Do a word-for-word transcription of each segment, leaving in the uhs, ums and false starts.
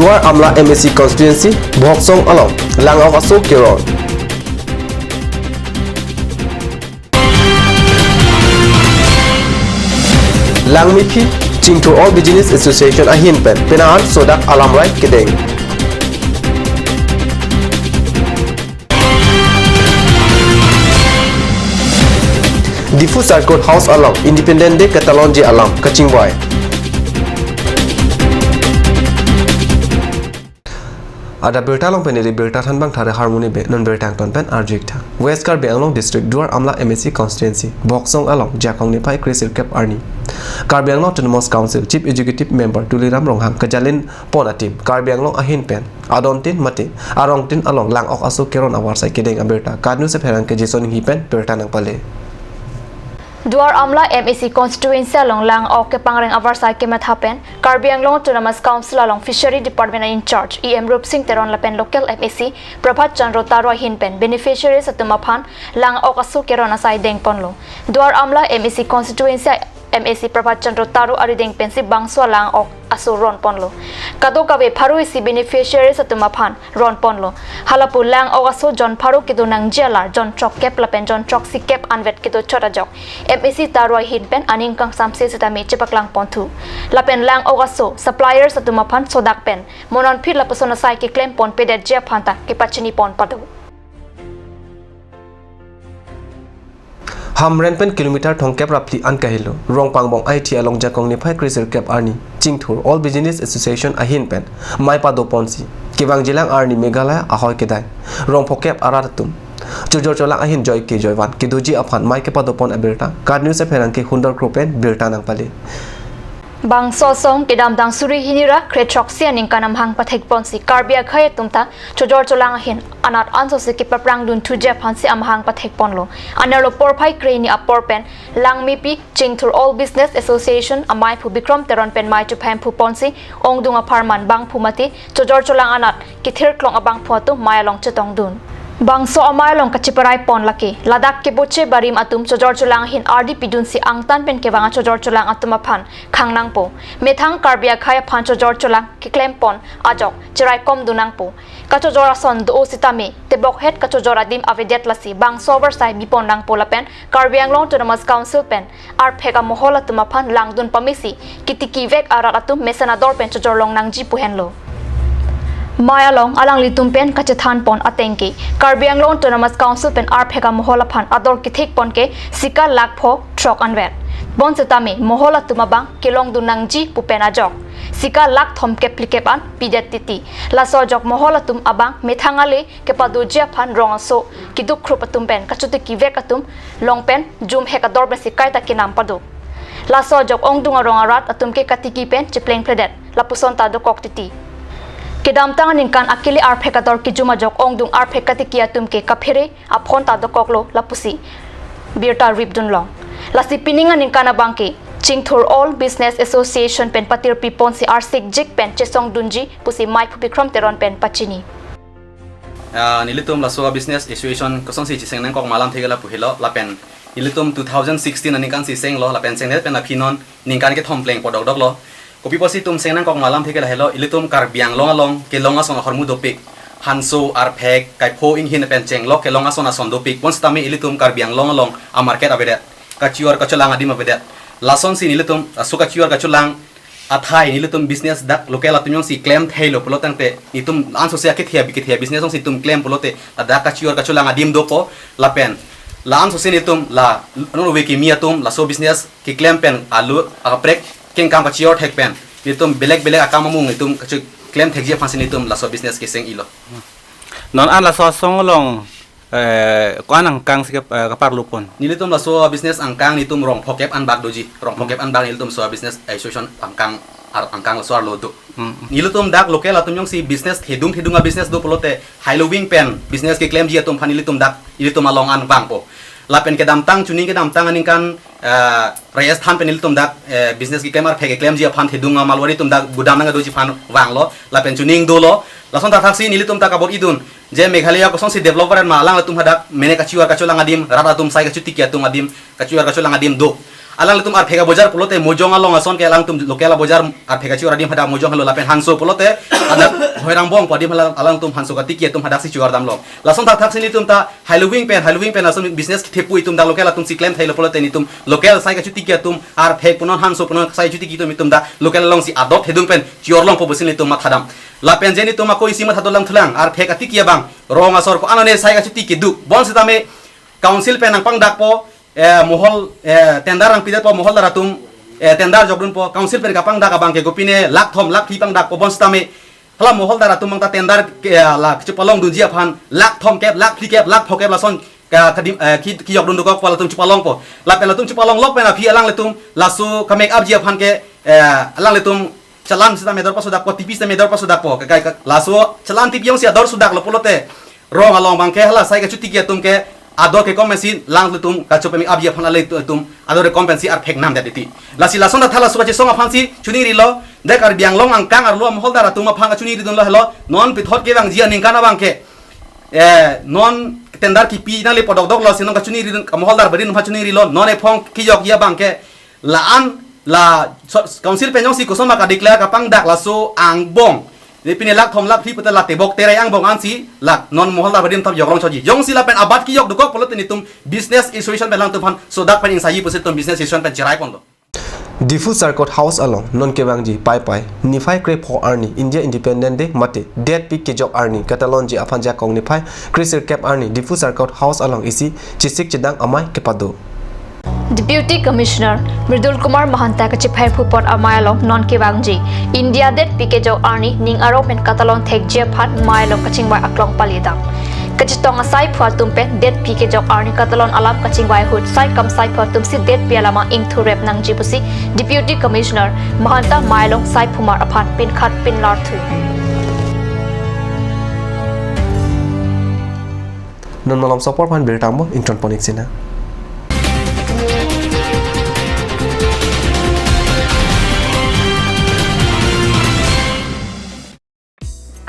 Duar Amla M A C constituency, Bhoksong along, lang-ok aso keron. Langmephi, Chingthur All Business Association ahin pen, penang an sodak alamrai kedeng. Diphu Circuit House along Independence Day ketalonji alam kachingvai. Adap birta along pen neli birta thanbang Thare Harmony Bey, non birta angton pen arju-ik tha. West Karbi Anglong District, Duar Amla M A C constituency, Bhoksong along, Jakong niphai kresirkep arni, Karbi Anglong Autonomous Council Chief Executive Member Tuliram Ronghang kejalin pon atim, Karbi Anglong ahin pen adontin mate arongtin along lang-ok aso keron avarsai kedeng abirta KAT News apherangke Jason Enghi pen birta nangpale. Duar Amla M A C constituency along lang-ok kepangreng avarsai kematha pen Karbi Anglong Autonomous Council along Fishery Department a-in-charge E M Rupsing Teron lapen local M A C Prabhat Chandra Taro ahin pen beneficiaries atum aphan lang-ok aso keron asai dengponlo. Duar Amla M A C constituency M A C Prabhat Chandra Taro arideng pensi bangso lang-ok aso ronponlo. Kadokave pharo isi beneficiaries atum aphan ronponlo. Halapu lang-ok aso jon pharo kedo nangji alar jon throkkep lapen jon throksi kep anvet kedo chot ajok M A C Taro ahin pen aning kangsamse sitame chepaklangponthu. Lapen lang-ok aso suppliers atum aphan sodak pen mo non phit lapuson asai keklemponpedetji aphan ta kepachinipon pado. Hamren pen kilometer thomkep ra phli an kahelo, Rongpangbong Aiti along Jakong niphai kresirkep arni, Chingthur All Business Association ahin pen mei padoponsi kevangjilang arni Meghalaya ahoi kedai, rong phokep arat atum chojor cholang ahin joike joivan kedoji aphan mei kepadopon abirta KAT News apherangke Hundor Kro pen birta nangpale. Bangso asong kedamtang suri hini ra kre throksi aningkan amahang pathekponsi Karbi akhei atum ta chojor cholang ahin anat ansose kepaprangdun thuji aphansi amahang pathekponlo. Anerlo porphai krehini apor pen Langmephi Chingthur All Business Association ameiphu Bikrom Teron pen mei chuphem phuponsi ongdung apharman bangphu mate chojor cholang anat kethirklong abangphu atum mei along chetongdun. Bangso amei along kacheparai pon lake, ladak keboche barim atum chojor cholang ahin ardi pidunsi angtan pen kevang achojor cholang atum aphan khang nangpo. Methang Karbi akhei aphan chojor cholang keklempon ajok cheraikomdun nangpo. Kachojor ason do-o sitame tebokhet kachojor adim avedet lasi bangso avarsai bipon nangpo lapen Karbi Anglong Autonomous Council pen arphek amohol atum aphan langdun pamesi kitikivek arat atum mesen ador pen chojorlong nangji pu henlo. Mei along alanglitum pen kachethanpon atengke Karbi Anglong Autonomous Council pen arphek amohol aphan ador kethekpon ke sika lakh pho throk anvet. Bonsitame mohol atum abang kelongdun nangji pu pen ajok sika lakh thomkep phlikep an pidet titi. Laso ajok mohol atum abang methang ale kepadoji aphan rong aso keduk khrup atum pen kachotikivek atum along pen jumhek ador pensi kaita kenam pado. Laso ajok ongdung arong arat atum ke katiki pen cheplengphledet lapuson ta dokok titi. Kedamtang aningkan akili arphek ador kejum ajok ongdung arphek katiki atum ke kaphere aphon ta dokoklo lapusi birta ripdunlong. Lasi pining aningkan abangke Chingthur All Business Association pen patirpiponsi arsikjik pen chesongdunji pusi meiphu Bikrom Teron pen pachini. Ah, nelitum laso business association kosonsi cheseng nangkok ma alamthe ke lapu helo lapen nelitum two thousand sixteen aningkansi senglo lapen sengdet pen aphi non ningkan kethom plengpo dokdoklo. Kopi pusi itum seng nangkok ma alamthe ke lahelo, ilitum Karbi Anglong along kelong ason ahormu dopik, hanso, arphek, kaipho, inghin pen chenglok kelong ason ason dopik. Bonsitame ilitum Karbi Anglong along amarket avedet, kachior kacholang adim avedet. Lasonsi nelitum, ah, so kachior kacholang athai nelitum business dak local atum jongsi klemtheilo pulo tangte nelitum ansose akethe abi kethe business jongsi itum klem pulote ladak kachior kacholang adim dopo lapen la ansose nelitum la non ove kimi atum laso business keklem pen alu akaprek kengkam kachior thek pen nelitum belek belek akam amung nelitum kachi klemthekji aphansi nelitum laso business keseng-ilo. Non an laso asong along eh, ko-an angkang si kap-, eh, kaparlupon? Nelitum laso business angkang nelitum rong phokep anbak doji. Rong phokep anbak nelitum so business association angkang ar-, angkang laso arlo do. Hmm. Nelitum dak local atum jongsi business thedung thedung a-business do pulote hailoving pen business keklemji atum aphan nelitum dak nelitum along an vangpo. Lapen kedamtang chuning kedamtang aningkan, eh, Rajasthan pen nelitum dak, eh, business keklem arphek keklemji aphan thedung amalwari atum dak gudam nangdoji aphan vanglo. Lapen chuning dolo. Lason thakthaksi nelitum ta kabor-idun je Meghalaya kosonsi develop varet ma, alanglitum hadak mene kachior kacholang adim, rat atum sai kachotiki atum adim, kachior kacholang adim do. Alanglitum arphek abojar pulote Mojong along ason ke alangtum local abojar arphek achu adim hadak Mojong helo lapen Hangso pulote hadak Hoirangbong pu adim hala alangtum Hangso katiki atum hadaksi chuar damlo. Lason thakthak si netum ta Halloween pen, Halloween pen lason business kethepu itum dak local atum si klem thailo pulote netum local sai kachutiki atum arphek punon Hangso punon sai kachutiki atum itum dak local alongsi adot hedung pen chior longpo pusi netum mathadam. Lapen je netum ako isi mathadolang thulang arphek atiki abang rong asor ko anone sai kachutiki duk. Bonsitame council pen nangpangdakpo, eh, mohol, eh, tender nangpidetpo moholdar atum, eh, tender jokdunpo council pen kapangdak abang ke kopine lakh thom lakh phli pangdakpo bonsitame hala moholdar atum mangta tender ke, eh, la kechepalongdunji aphan lakh thom kep, lakh phli kep, lakh pho kep lason ka, kadim, eh, ki, kejokdun dokok pu latum chepalongpo. Lapen latum chepalonglok pen aphi alanglitum laso ka-make up ji aphan ke, eh, alanglitum challan sitame dor pasodakpo, tipi sitame dor pasodakpo. Kakai ka, laso challan tipi jongsi ador sodaklo pulote rong along abang ke hala sai kachutiki atum ke ador kekom pensi alanglitum kachope-make up ji aphan alanglitum ador kekom pensi arphek namdet titi. Lasi lason ta thala suka chesong aphansi chiningrilo, de Karbi Anglong angkang arlo moholdar atum aphan chiningrilo helo, non pithot kevangji aningkan abang ke, eh, non tender kipi nangle podokdoklo si non kachiningri moholdar barim aphan chiningrilo, non ephong kejokji abang ke la-an la so, council pen jongsi koson ma kadeclare kapangdak laso angbong, de pine lakh thom lakh phli puta la tebok terai angbong ansi la non moholdar barim thom joklong choji. Jongsi lapen abat kejok dokok pulote netum business association pen alangtum aphan sodak pen ingsaiji pusi netum business association pen cherai ponlo. Diphu Circuit House along non kevangji Paipai niphai krepho arni India Independent Day mate detpi kejok arni katalonji aphan jakong niphai kresirkep arni Diphu Circuit House along isi chesik chedang amei kepado. Deputy Commissioner Mridul Kumar Mahanta kachephai phupot amei along non kevangji India detpi kejok arni ning arong pen katalon thekji aphan amei along kachingvai aklong palidam. Kachetong asai phu atum pen detpi kejok arni katalon alam kachingvai ahut sai kam sai phu atum si detpi alam a-ingthurep nangji pusi Deputy Commissioner Mahanta amei along sai phumar aphan pinkhat pinlar thu. Non malom sopor aphan birta mo ington ponik sina.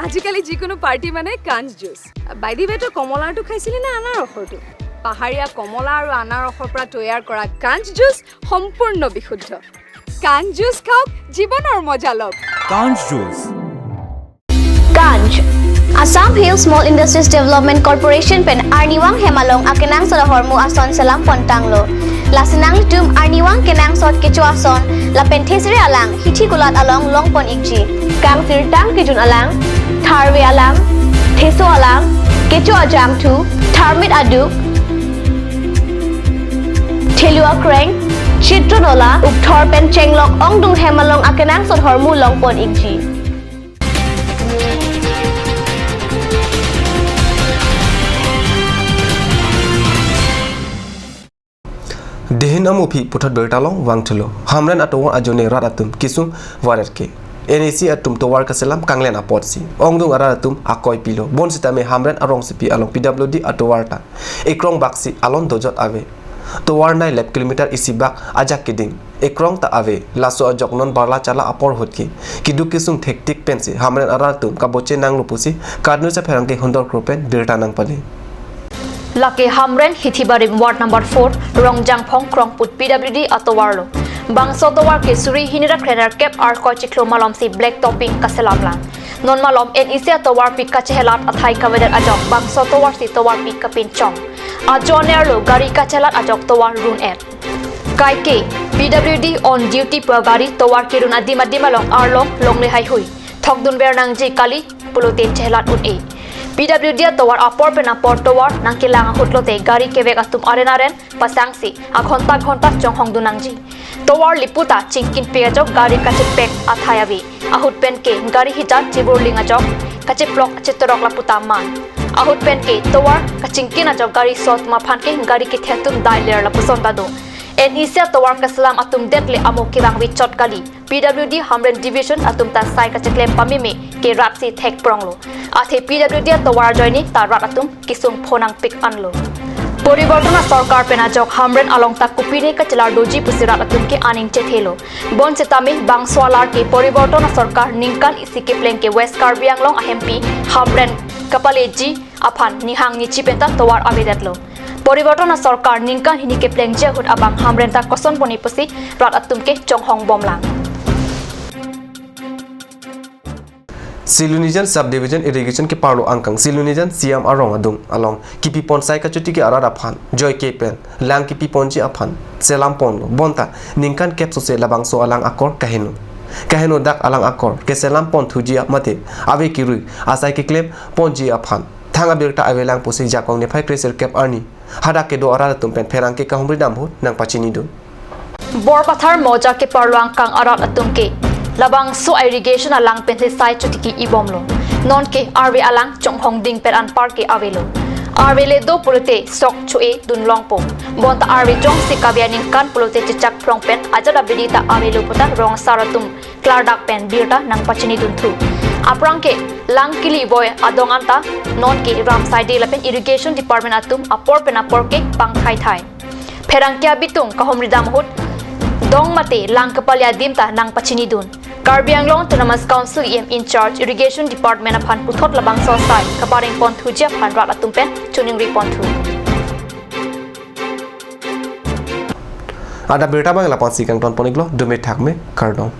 আজিকালি যিকোনো পাৰ্টি মানে কাঞ্চ juice. By the ৱে, তই কমলাৰটো খাইছিলি নে আনাৰসৰটো? পাহাৰীয়া কমলা আৰু আনাৰসৰ পৰা তৈয়াৰ কৰা কাঞ্চ জুচ সম্পূৰ্ণ বিশুদ্ধ। কাঞ্চ জুচ খাওক, জীৱনৰ মজা লওক। Kanch juice. Kanch, Assam Hill Small Industries Development Corporation pen arnivang hem along akenangsot ahormu ason selam pontanglo. Lasi nanglitum arnivang kenangsot kecho ason lapen thesere alang hithi kulat along longpon ikji. Kangsirtang kejun alang, tharve alang, theso alang, kecho ajangthu, tharmit aduk, thelu akreng, chitro nola, ukthor pen chenglok ongdung hem along akenangsot ahormu longpon ikji. Dehin amuphi puthot birta along vangthulo. Hamren atovar ajoine rat atum kesung varet ke. N E C atum tovar kaselam kanglen apotsi ongdung arat atum akoi pilo. Bonsitame Hamren arongsepi along P W D atovar ta ekrong baksi alon dojot ave. Tovar nei lep kilometer isi bak ajak keding ekrong ta ave. Laso ajok non barla chala apor ahut ke keduk kesung thektik pensi Hamren arat atum kaboche nanglo pusi Karnu Chapherang ke Hundor Kro pen birta nangpali. Lake Hamren Hithibarim Ward number four, Rongjangphong Krongput P W D atovar lo. Bangso tovar ke suri hini ra kre nerkep Arkoi chiklo malomsi black topping kaselam lang. Non malom N E C atovarpi kachehelat athai kavedet ajok bangso tovarsi tovarpi kapinchong. Ajoine arlo gari kachelat ajok tovar run-et. Kaike P W D on duty pu agari tovar kerun adim adim along arlong longle haihui. Thokdunver nangji kali pulote chehelat un-e. P W D atovar apor pen apor tovar nangkelang ahut lote gari kevek atum aren aren pasangsi aghonta ghonta chonghongdun nangji. Tovar lipu ta chingkinpik ajok gari kachepek athai ave. Ahut pen ke gari hijan chiburling ajok, kacheplok chetorok lapu ta man. Ahut pen ke tovar kachingkin ajok gari so atum aphan ke gari kethe atum dailer lapuson ta do. N E C atovar kaselam atum det le amo kevang vichot kali. P W D Hamren Division atum ta sai kacheklem pameme ke ratsi thek pronglo. Athe P W D atovar ajoine ta rat atum kesung phonangpik anlo. Poriborton asorkar pen ajok Hamren along ta kopine kachelar doji pusi rat atum ke aning chethelo. Bonsitame bangso alar ke Poriborton asorkar ningkan isi kepleng ke West Karbi Anglong ahempi Hamren kapaleji aphan nihang nichi penta tovar avedetlo. Poriborton asorkar ningkan hini keplengji ahut abang hamren ta koson pone pusi rat atum ke chonghong bomlang. Silunijan Subdivision Irrigation keparlo angkang Silunijan Siam arong adung along kipi pon sai kachotiki arat aphan joike pen lang kipi ponji aphan selam ponlo, bonta ningkan kep sose labangso alang akor kaheno. Kaheno dak alang akor keselam pon thuji mate ave kirui asai keklem ponji aphan thang abirta avelang pusi Jakong niphai kre sirkep arni hadak kedo arat atum pen pherangke kahumri dam ahut nangpachinidun. Borpathar Moja keparlo angkang arat atum ke labangso irrigation alang pensi sai chotiki ibomlo. Nonke arve alang chonghong ding pen anpar ke avelo. Arve le do pulote sok cho-e dunlongpo. Bonta arve jongsi kave aningkan pulote chechak phlong pen ajat abidi ta avelo puta rong asar atum klardak pen birta nangpachinidunthu. Aphrang ke lang kili voi adong anta nonke ram saide lapen irrigation department atum apor pen apor ke pangthai thai. Pherangke abitung kahumri dam ahut dong mate lang kepali adim ta nangpachinidun. Karbi Anglong Autonomous Council E M in charge Irrigation Department aphan puthot labangso sai kapareng pon thuji aphan rat atum pen choningri ponthu. Adap birta abang lapu-ansi kangton pon iklo, dome thakme, kardom.